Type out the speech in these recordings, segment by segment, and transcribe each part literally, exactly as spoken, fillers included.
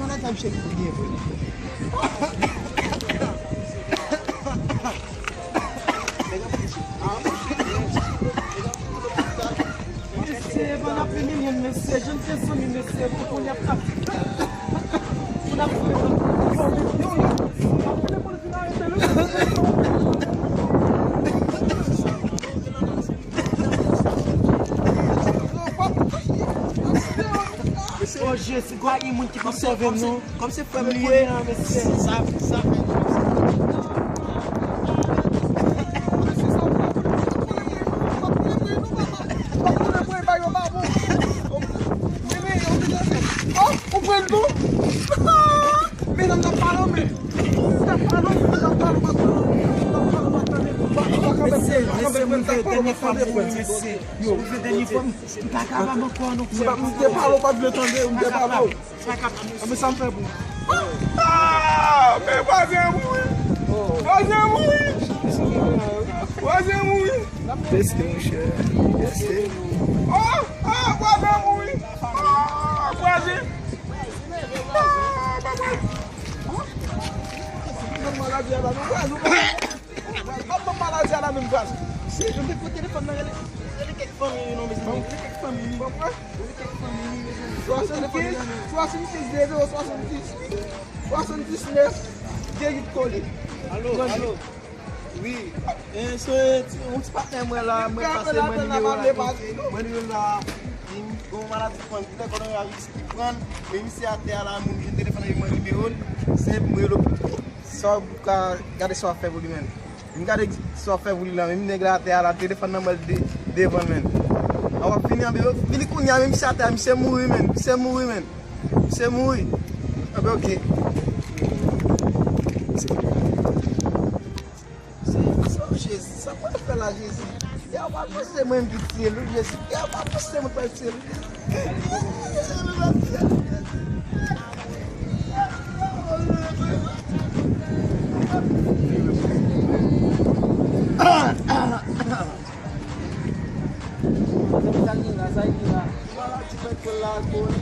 maladi sa, misye byen vre. Mesye, ban ap vini mwen, mesye. Jan te zanmi, mesye, pou kounye ap tap. Pou n ap fè. Oh, Jezi, gwa, gen moun ki pou sove m, non. Kòm se frè m li ye, mesye. Sa, sa fè. Oh, ou pran l tou? Medam, n ap pale, men. N ap pale, men, n ap pale, n ap pale, n ap pale, n ap pale. Mesye, mesye, mwen fè dènye fwa m mouri, mesye. Mwen fè dènye fwa m, m pa kapab ankò, non, frè. M te pale, w pa t vle tande, m te pale. Anben, sa m fè pou ou? Ah, men vwazen mouri. Vwazen mouri. Vwazen mouri. Mesye, monchè. Mesye. Oh, ah, vwazen mouri. Ah, vwazen. Ah, papa. Nan maladi a la, nou vwazen. Pap nan maladi a la menm, vwazen. Se, nou te pran telefòn nan, rele, rele kèk fanmi, non, mezanmi. Rele kèk fanmi. Rele kèk fanmi, mezanmi. Swasannkenz, swasannkenz, zewo, swasanndizuit, swasanndiznèf, dezwit kole. Alo, alo. Wi. E, se yon ti patnè mwen la, mwen pase mwen nimewo la. Mwen nimewo la. Li gon maladi ki pran, li gen kowonaviris ki pran, men misye atè a la, moun jwenn telefòn nan, mwen nimewo l, se pou mwen rele. Sa w ka gade sa w ap fè pou li menm. M gade sa w ap fè pou li la, menm nèg la atè a la, telefòn nan mwen de, devan l menm. A w ap fini anbe, fini kounye a, men misye atè a, misye mouri menm, misye mouri menm. Misye mouri. Anbe, oke. Jezi, sa mwen fè la, Jezi? Yè w pa panse mwen m ki tiye l, wi, Jezi. Yè w pa panse mwen k pral tiye l. Sa ki la, sa ki la? Maladi mwen pran la,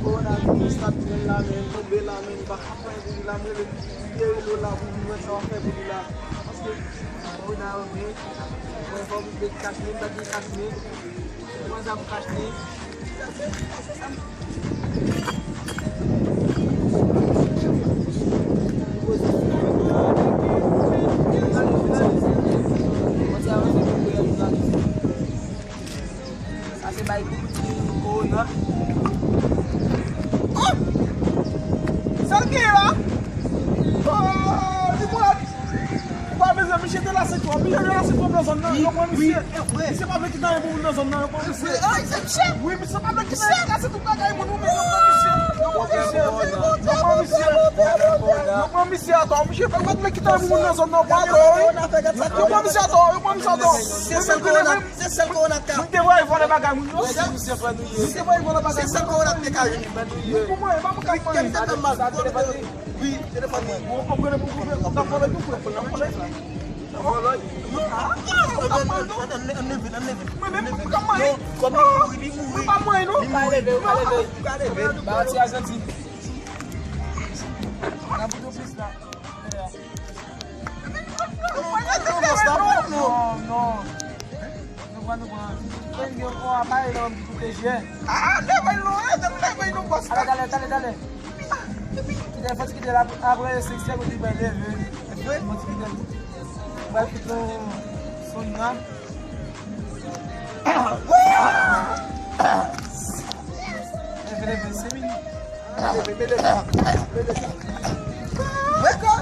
kowonaviris la pran la, men m tonbe la, men m pa ka fè anyen pou li la, m rele, m rele w la pou m wè sa w ap fè pou li la. Paske Mwen nan men, mwen fò m met kat mil, m pa gen kat mil. Mwen zam kat mil. Sa se bay kowona. Oh! Sa l genyen la? Oh, li mwen. Ou pa bezwen, misye te lase twòp. Misye te lase twòp nan zòn nan. Yo pran misye. Misye pa vle kite anyen pou moun nan zòn nan. Yo pran misye. Wi, misye pa vle kite anyen. Lase tout bagay moun, ou menm, yo pran misye. Yo pran misye. Yo pran misye. Yo pran misye atò. Misye pa vle kite anyen pou moun nan zòn nan. Yo pran atò. Yo pran misye atò. Yo pran misye atò. Se sèl kowona. Se sèl kowona k ap. Moun te voye vòlè bagay moun yo. Wi, misye fè nou ye. Moun te voye vòlè bagay. Se sèl kowona k te ka ye. Moun pou mwen, e pa pou kay mwen. Kèm te fè m mal. Wi, telefòn mwen. Bon, konprann pou koupe. N ap vòlè tou, frè. N ap vòlè. N ap vòlè. Ann leve, ann leve. Mwen menm, m pa mwen. Non, kòm li mouri, li mouri. Mwen pa mwen, non. Li mouri. Ou ka leve, ou ka leve. Ou ka leve. Ba ti a santi. N ap bout plis la. Non, non. Nou pran, nou pran. Mwen gen yon aparèy la, mwen ki koute jè. Ah, leve l non, leve l non, bòs. Talè, talè, talè, talè. Kite, fò ti kite la, apre senk sèk, ou di bay leve. Fò ti kite. Bay kite son nan. Leve, leve, se vini.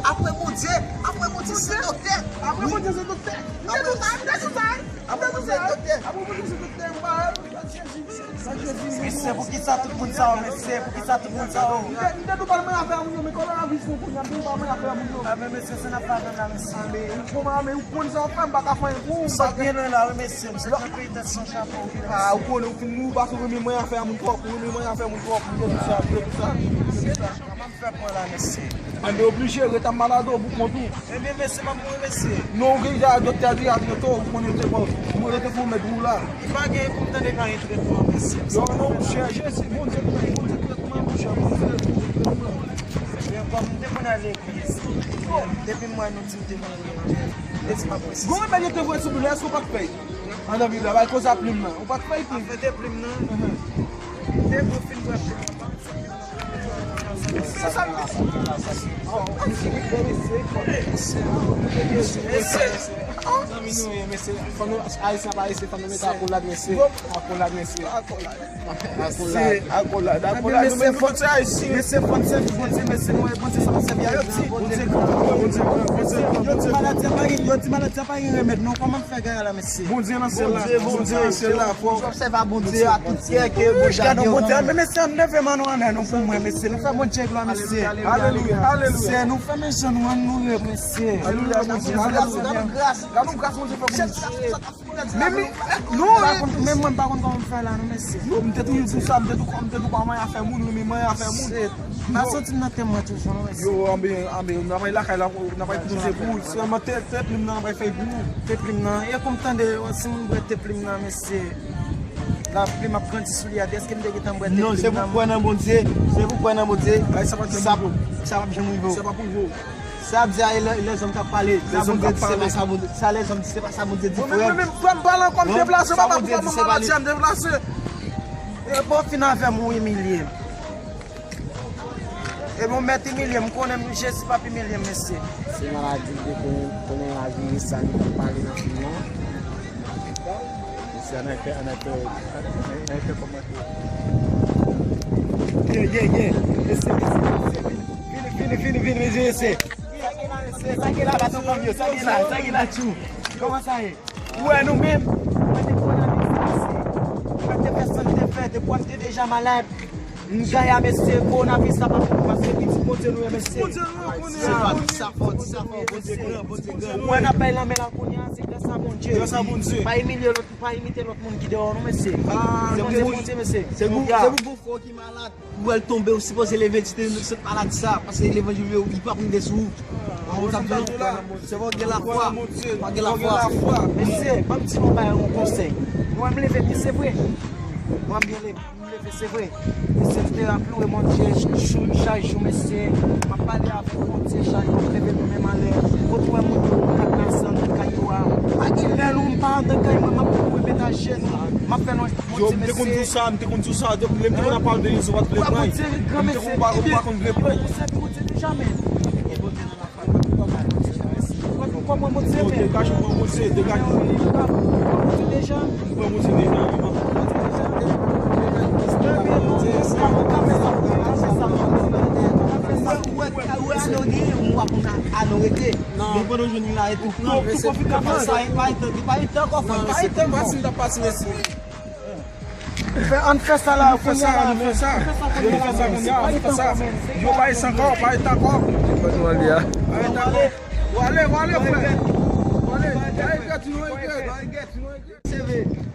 Apre Bondye, apre Bondye se doktè. Apre Bondye se doktè. Apre Bondye se doktè. Apre Bondye se doktè. Mesye, poukisa tout moun sa yo, mesye? Poukisa tout moun sa yo? M te, m te tou pral mwen afè moun yo, men kowonaviris nou kounye a, m te tou pral mwen afè moun yo. A, men mesye, se n ap pale la, mesye. A, men ou konn, a, men ou konn sa w ap fè, m pa ka fè anyen pou ou. Sa k gen la, wi, mesye, m sot nan peyi tèt san chapo, wi, mesye. A, ou konnen, ou fin, ou pa sou renmen mwen afè moun twòp, ou renmen mwen afè moun twòp, ou gen tout sa, ou gen tout sa, ou gen tout sa. Kòman m fè pran la, mesye? Anben, oblije, ret ap malad ou pou kont ou. Ebyen, mesye, m ap mouri, mesye. Non, ou gen, doktè a di a trete w, ou konnen te bon. Ou rete pou mèt ou la. Li pa gen pou m tande k anyen trete w, mesye. Non, non, monchè, Jezi, Bondye, Bondye trete mwen, monchè, Bondye trete mwen. Ebyen, kòm m te konn al legliz, depi m wè nou di m te konn al legliz, e di m ap resi. Gon remèd yo te voye sou Bib la, èske w pa t fè l? Ann nan Bib la, bay koz a plim nan. Ou pa t fè l plim? Afè de plim nan, depi w fin bwè plim nan, Zanmi nou ye, mesye. Fò nou, Ayisyen pa Ayisyen, fò nou mete akolad, mesye. Akolad, mesye. Akolad, akolad, akolad. Nou menm nou se Ayisyen. Mesye, fò n sèvi Bondye, mesye. Nou wè Bondye sa n ap sèvi a yo ti. Bondye gran, Bondye gran, Bondye gran. Yo di maladi a pa gen, yo di maladi a pa gen remèd non. Kòman Fè gaya la, mesye. Bondye nan syèl la. Bondye, Bondye nan syèl la, fò. Obsève a Bondye a tout kè ke Bondye a. Gade Bondye, men mesye, ann leve men nou anlè nou pou mwen, mesye. Nou fè Bondye glwa, mesye. Alelouya, alelouya. Mesye, nou fèmen je nou, ann nou rep, mesye. Alelouya, Bondye. Gade yon gras, gade yon gras Bondye fè pou nou. Men, men, nou, men mwen, m pa konn kòman m fè la, non, mesye. Yo, m te toujou di w sa, m te tou, m te tou pa manyen afè moun, wi, men manyen afè moun. Shit. M pa santi m nan tèm mwen toujou, non, mesye. Yo, anben, anben, n ap al lakay la, n ap al poze pou ou. Sèlman te, te plim nan ap al fè pou ou. Te plim nan, e kou m tande, si moun bwè te plim nan, mesye, la plim ap grandi sou li a, èske m te gentan bwè te plim nan? Non, se pou kwè nan Bondye, se pou kwè nan Bondye. Ay, sa pa janm rive w. Sa p ap janm rive w. Sa p ap rive w. Sa ap di a, e lè, lèzòm k ap pale. Sa Bondye di, se pa sa Bondye, sa lèzòm di, se pa sa Bondye di, frè m. Mwen menm, frè m, pale ankò, m deplase, m pa pou kòman maladi a, m deplase. E bon, fin avè m, ou imilye m. Bon, mèt imilye m, konnen Jezi p ap imilye m, mesye. Se maladi m te konnen, konnen lavi, sa li t ap pale nan fim nan. Mesye, ann fè, ann fè, ann fè kòmantè. Yeah, yeah, yeah. Mesye, mesye, mesye. Vini, vini, vini, vini, mesye, mesye. Sa gen la, mesye, sa gen la, pa tankou yo, sa gen la, sa gen la, tjou. Kòman sa ye? Ou wè nou menm, mwen te pran nan mesye, mesye. Mwen te fè sa m te fè, depi m te deja malad. M gaya, mesye, kowonaviris la pa pou nou, paske pitit Bondye nou ye, mesye. Bondye nou ye, konnen. Se pa di sa fò, di sa fò, Bondye gran, Bondye gran. Ou wè n ap bay lanmen la kounye a, se gras a Bondye. Gras a Bondye. Pa imilye lòt, pa imite lòt moun ki deyò nou, mesye. Ah, se Bondye, Bondye, mesye. Se pou, se pou gon frè ki malad. Ou wè l tonbe, ou sipoze leve, di te sot maladi sa, paske levanjil yo, li p ap rive sou ou. Ou tap di, se fò gen lafwa, fò gen lafwa. Mesye, ban m di nou bay yon konsèy. Mwen m leve byen, se vre. Mwen m byen leve, m leve, se vre. Mesye, m te ap louwe Bondye, jou chak jou, mesye. M ap pale avèk Bondye chak jou, m leve men m anlè. Kot ou wè moun yo ap pase anndan kay yo a? Pa gen lè non, m pa anndan kay mwen, m ap kouri met ajenou. M ap fè non. Yo, m te konn di w sa, m te konn di w sa, depi lè m te konn ap pale de Jezi, ou pa t vle pran. M te konn pa, ou pa konn vle pran. Ou sèvi Bondye deja, men. Ou konprann Bondye, men. Degaje w pran Bondye, degaje w. Ou pran Bondye deja. Ou pran Bondye deja, wi, m ap pran Bondye deja. Ou wè, ou wè, ou wè, ane w genyen, ou pa konn ane w rete. Non. Men pandan w jwenn li la, e tou pran. Tou pwofite pran sa, e pa etan, e pa etan ankò, frè, e pa etan ankò. Pati, m t ap pati, mèsi. Fè, ann fè sa la, ann fè sa, ann fè sa. Ann fè sa kounye a, ann fè sa. Yo, pa etan ankò, pa etan ankò. Mwen nou ale a. Pa etan ankò. W ale, w ale, frè. W ale. Pa regrèt, nou regrèt. Pa regrèt, nou regrèt.